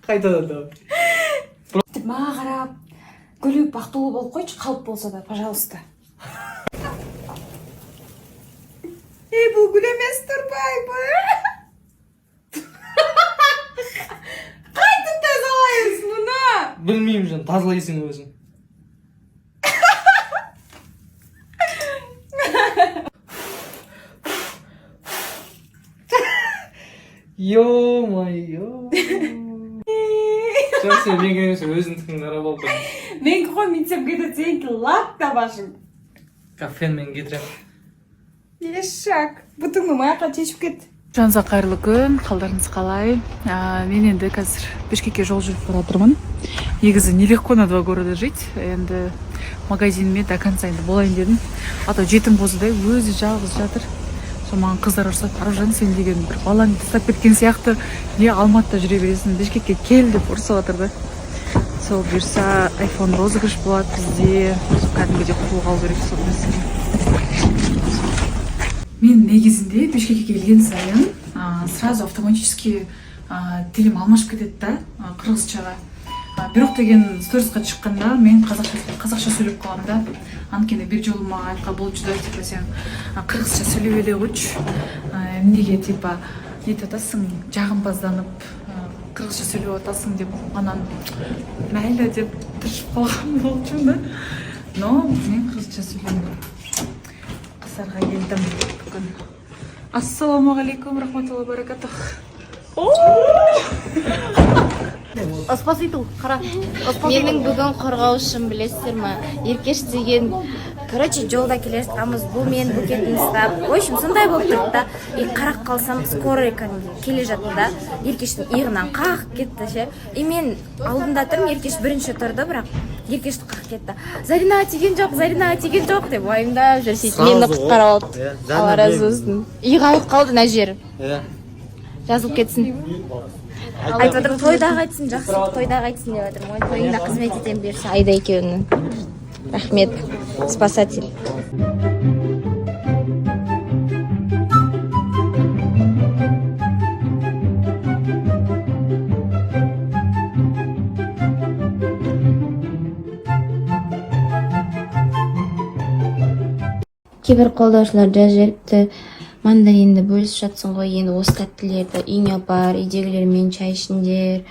Қайтадан давай. Деп маған қарап күліп, бақтылы болып қойшы, қалып болса да, пожалуйста. Ей, бұл гүл емес тұрмай. Қайтып тазалаймыз мұны? Білмеймін, жан, тазалайсың өзің. Ё-моё. Жан, сен менікі емес, өзіңдікін қарап алып тұрмын. Менікі ғой, бүйтсем кетеді, сенікі лак та башың. Фенмен кетіремін. Ешак, бұтыңды маяққа шешіп кет. Жанза, қайырлы күн, қалдарыңыз қалай? Мен енді қазір Бішкекке жол жүріп бара жатырмын. Негізі нелегко на два города жить. Енді магазиніме до конца енді болайын дедім, а то жетім қозыдай өзі жалғыз жатыр. Сол маған қыздар ұрысады: «Аружан, сен деген бір балаңды тастап кеткен сияқты, не Алматыда жүре бересің, Бішкекке кел», — деп ұрысып жатыр да. Сол бұйырса, айфон розыгрыш болады бізде. Сол кәдімгідей қолға алу керек сол нәрсені. Мен негізінде Бішкекке келген сайын сразу автоматически тілім алмашып кетеді да қырғызшаға. Бирок деген сторисқа шыққанда мен қазақша сөйлеп қаламын да, анткени бир жолу мага айткан болчу да, типа, сен кыргызча сүйлөбөй эле койчу, эмнеге типа нетип атасың, жагымпазданып кыргызча сүйлөп атасың деп. Анан мейли деп тырышып калган болчумун да, но мен кыргызча сүйлөйм. Кыздарга келдим бүгүн. Ассалаумағалейкум, рахматулла баракатух. Спаситель, қара. Менің бүгін қорғаушым, білесіздер ма, Еркеш деген. Короче, жолда келе жатқанбыз, бұл менің букетімді ұстап, в общем, сондай болып тұрды да. И қарап қалсам, скорый кәдімгі келе жатты да, Еркештің иығынан қағып кетті ше. И мен алдында тұрмын, Еркеш бірінші тұрды, бірақ Еркешті қағып кетті. «Заринаға тиген жоқ, Заринаға тиген жоқ», — деп уайымдап жүр. Сөйтіп мені құтқарып алды. Алла разы болсын. Иығы ауырып қалды, мына жері жазылып кетсін. Айтып жатырмын, тойда қайтсын, жақсы, тойда қайтсын деп жатырмын ғой. Тойыңда қызмет етемін, бұйырса, Айда екеуіңнің. Рахмет, спасатель. Кейбір қолдаушылар жазып жіберіпті: «Мандаринді бөлісіп жатсың ғой, енді осы тәттілерді үйіңе апар, үйдегілермен шай ішіңдер,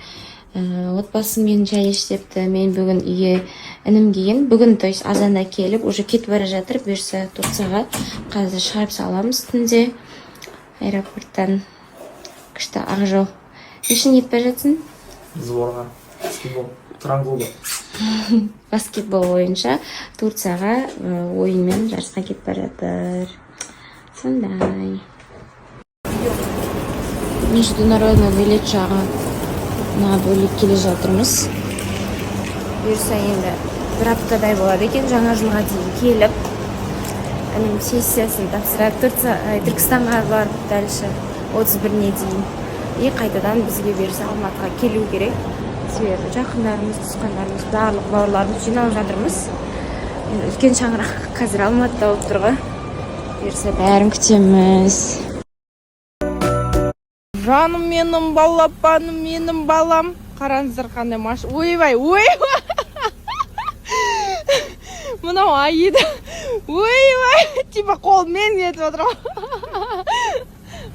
отбасыңмен шай іш», — депті. Мен бүгін үйге інім келген бүгін, то есть азанда келіп, уже кетіп бара жатыр, бұйырса, Турцияға. Қазір шығарып саламыз түнде аэропорттан. Күшті, ақжол. Не үшін кетіп бара жатсың? Сборға, баскетбол, Тұран клубы. Баскетбол бойынша Турцияға ойынмен жарысқа кетіп бара жатыр. Сондай международный вылет жағына бөлек келе жатырмыз. Бұйырса, енді бір аптадай болады екен, жаңа жылға дейін келіп, інім сессиясын тапсырады Турция, Түркістанға барып, дальше 31-іне дейін. И қайтадан бізге, бұйырса, Алматыға келу керек, себебі жақындарымыз, туысқандарымыз, барлық бауырларымыз жиналып жатырмыз. Енді үлкен шаңырақ қазір Алматыда болып тұр ғой. Бұйырса, бәрін күтеміз. Жаным менің, балапаным менің, балам. Қараңыздар, қандай маш, ойбай, ойбай, мынау Аида, ойбай, типа қолмен нетіп жатыр ғой.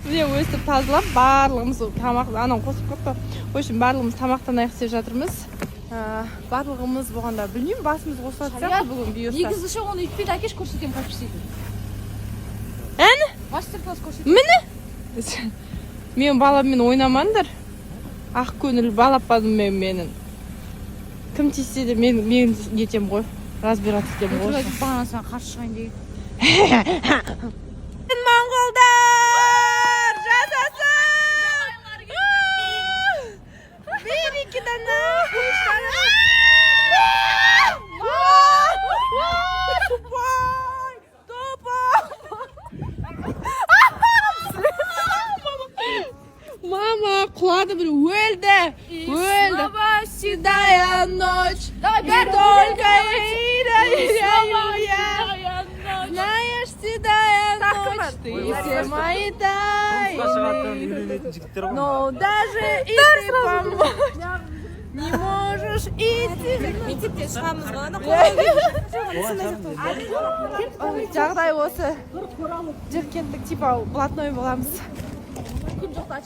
Міне, өстіп тазалап, барлығымыз тамақ, анау қосып қойыпты. В общем, барлығымыз тамақтанайық деп жатырмыз. Барлығымыз болғанда, білмеймін, басымыз қосылатын сияқты бүгін, бұйырса. Негізі ше, оны өйтпейді, әкеш, көрсетемін, как істейтінін. Әні. Мастер класс көрсетемін. Міне, мен баламмен ойнамаңдар, ақ көңіл балапаныммен менің. Кім тиіссе де, мен нетемін ғой, разбираться етемін ғой. Бағана саған қарсы шығайын деген. Моңғолдар жасасын! Береке дана. Тупой! Тупой! Мама, құлады бір, өлді! Өлді! Седая ночь, Давай, и бәрі. только доверяю я. Знаешь, седая ночь. Ты все мои тайны. Шығатын, үйленетін жігіттер ғой. Но даже и ты помочь не можешь идти. Мектепте шығамыз ғой ана. Жағдай осы. Жеркенттік, типа блатной боламыз.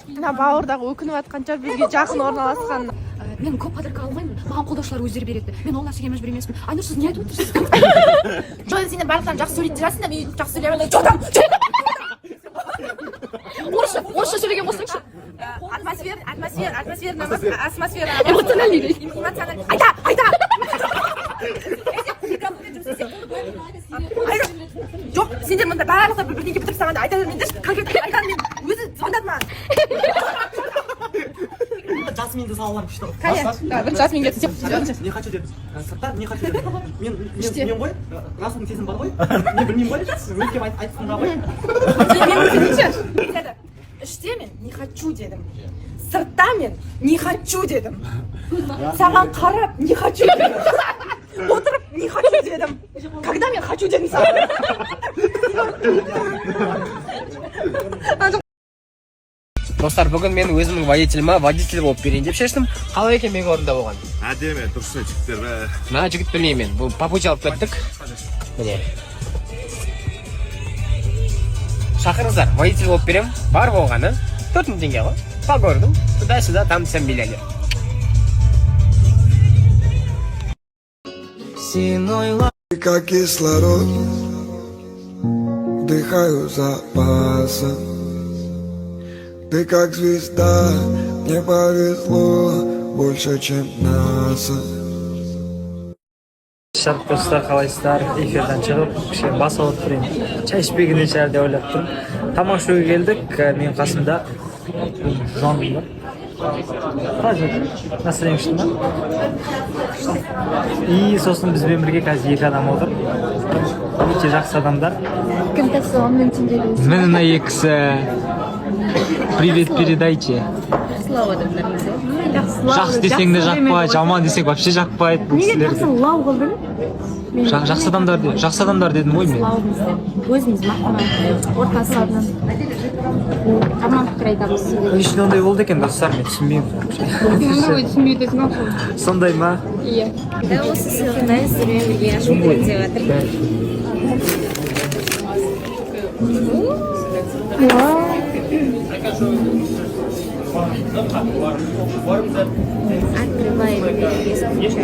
Мына бауырдағы өкініп жатқан шығар бізге жақын орналасқан. Мен көп подарка алмаймын, маған қолдаушылар өздері береді. Мен ол нәрсеге мәжбүр емеспін. Айнұр, сіз не айтып отырсыз? Жоқ, сендер барлықтарың жақсы сөйлейтін шығарсың да, мен жақсы сөйлей алмаймын. Жоқ, там Орысша сөйлеген болсаңшы. Атмосфера, атмосфера, атмосфера, атмосфера. Эмоциональный. Эмоциональный. Айта, айта. Айта. Жоқ, сендер мында барлықтар бір бірдеңе бітіріп тастағанда айта бермеңдерші. Конкретно айта, мен өзі звондады маған. Жасминді салалар күшті. Қане, да, бір Жасминге түсіп. Не хочу деп. Сыртта не хочу деп. Мен ғой, Расулдың сезімі бар ғой. Мен білмеймін ғой. Өзгем айтсын да ғой. Мен көрсетейінші. Деді. Іште мен не хочу дедім. Сыртта мен не хочу дедім. Саған қарап не хочу дедім. Отырып не хочу дедім. Когда мен хочу дедім саған? Достар, бүгін мен өзімнің водителіме водитель болып берейін деп шештім. Қалай екен менің орнымда болған? Әдемі, дұрыс, жігіттер, бә. Мына жігіт білмеймін мен. Бұл по пути алып кеттік. Міне. Шақырыңыздар, водитель болып беремін. Бар болғаны 4000 теңге ғой. По городу, туда-сюда, там сен миллионер. Сен ойла. Как кислород, вдыхаю запасом. Ты как звезда, мне повезло больше, чем НАСА. Шарп, достар, қалайсыздар? Эфирден шығып, кішкене бас ауырып тұр енді. Шай ішпегеннен шығар деп ойлап тұрмын. Тамақ ішуге келдік. Менің қасымда жаным бар. Қалай жатыр? Настроение күшті ма? И сосын бізбен бірге қазір екі адам отыр. Өте жақсы адамдар. Кім тапса, 10 000 теңге. Міне, мына екісі. Привет передайте. Жақсы десең де жақпайды, жаман десең вообще жақпайды бұл Неге кісілерге. жақсы лау қылдың? Жақсы адамдар, жақсы адамдар дедім ғой мен. Өзіміз мақтанайық, ортасынан жаман пікір айтамыз сендер. Не үшін ондай болды екен, достар, мен түсінбеймін. Өмір бойы түсінбей өтесің ау. Сондай ма? Иә. Да, осы сыйлықты сіздермен бірге ашу керек деп жатыр. Открывай дверь без ключа.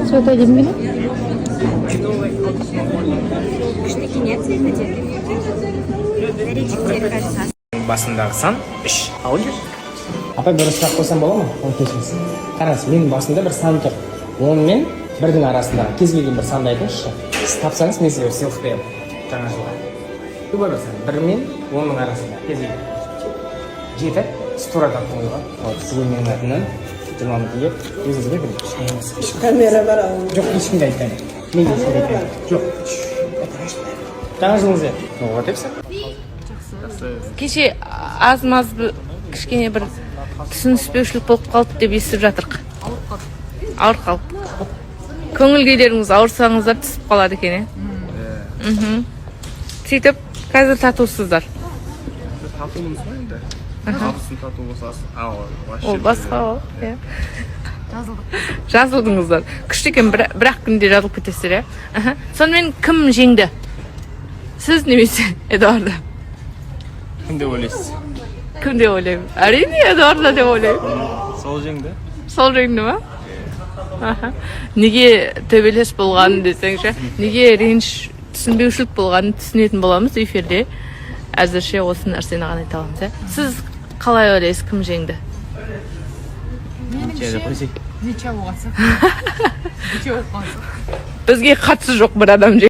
Цвет әдемі. Күшті екен, иә, цветі де. Дәрежектер кажется. Басындағы сан 3. Алыңдар. Апай, бір сұрақ қойсам бола ма? Оны кешіріңіз. Қараңыз, менің басымда бір сан тұр. 10 мен 1-дің арасындағы кез келген бір санды айтыңызшы. Сіз тапсаңыз, мен сізге бір сыйлық беремін. Жаңа жылға. Любой бір сан. 1 мен 10-ның арасында. Кез келген. 7. Сіз тура таптыңыз ғой. Вот, сізге менің атымнан 20 000 теңге, өзіңізге бір кішкене. Камера бар. Жоқ, ешкімге айтпаймын. Мен де ешкімге айтпаймын. Жоқ. Жаңа жылыңызбен. Вот и все. Кеше аз маз кішкене бір түсініспеушілік болып қалды деп естіп жатырық. Ауырып қалып. Көңіл күйлеріңіз ауырсаңыздар, түсіп қалады екен, иә. Сөйтіп қазір татусыздар. Татумыз ғой енді. Абысын тату болса, ал вообще. Ол басқа ғой, иә. Жазылдыңыздар. Күшті екен, бір ақ күнде жазылып кетесіздер, иә. Сонымен кім жеңді? Сіз немесе Эдуарда? Кім деп ойлайсыз? Кім деп ойлаймын? Әрине, Эдуарда деп ойлаймын. Сол жеңді. Сол жеңді ма? Аха. Неге төбелес болғанын десеңші, неге реніш, түсінбеушілік болғанын түсінетін боламыз эфирде. Әзірше осы нәрсені ғана айта аламыз, иә. Сіз қалай ойлайсыз, кім жеңді? Меніңше, ничья болған сияқты. Ничья болып қалған сияқты. Бізге қатысы жоқ бір адам жеңді.